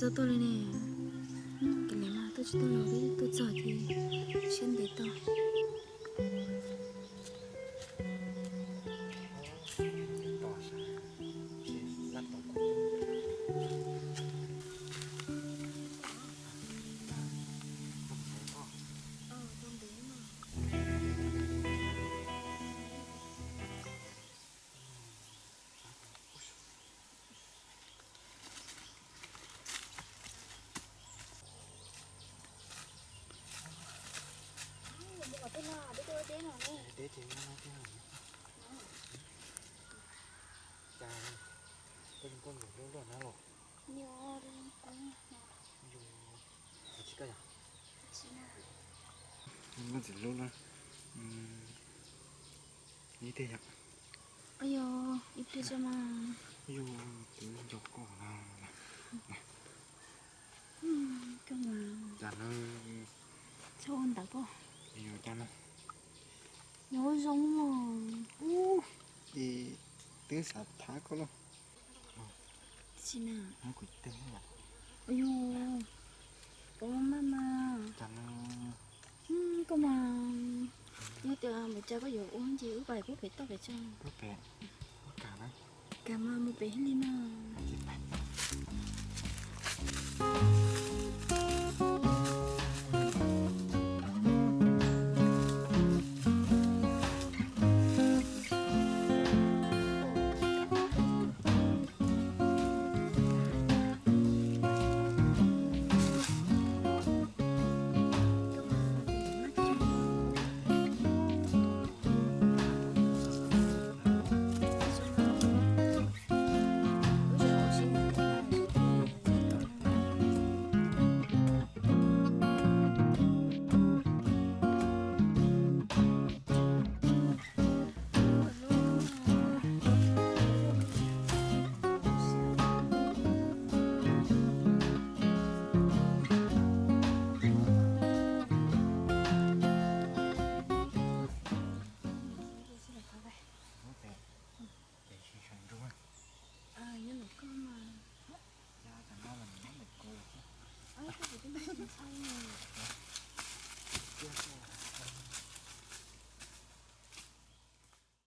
Txog tuaj li ne. Kav liam mas, tuaj tsis tuaj los twb tuaj txog ces siab ntev tau. Ntxim hlub na. Ib pliag yom. Ib pliag tso mas. Yus twb nco koj na. Koj mas. Cas no. Txhob ua ntawd pob. Yus cas no. Nyob zoo os. Ub, es twb xav thab koj lauj. Tsis na. Muab kuv teg yom. Yus, koj maj mas. Cas no. Koj mas, yog tias npaum cas koj yuav ua ces wb pais pub pem toj pem tso. Pub pem, pub kam na. Kam mas mus pem li mas.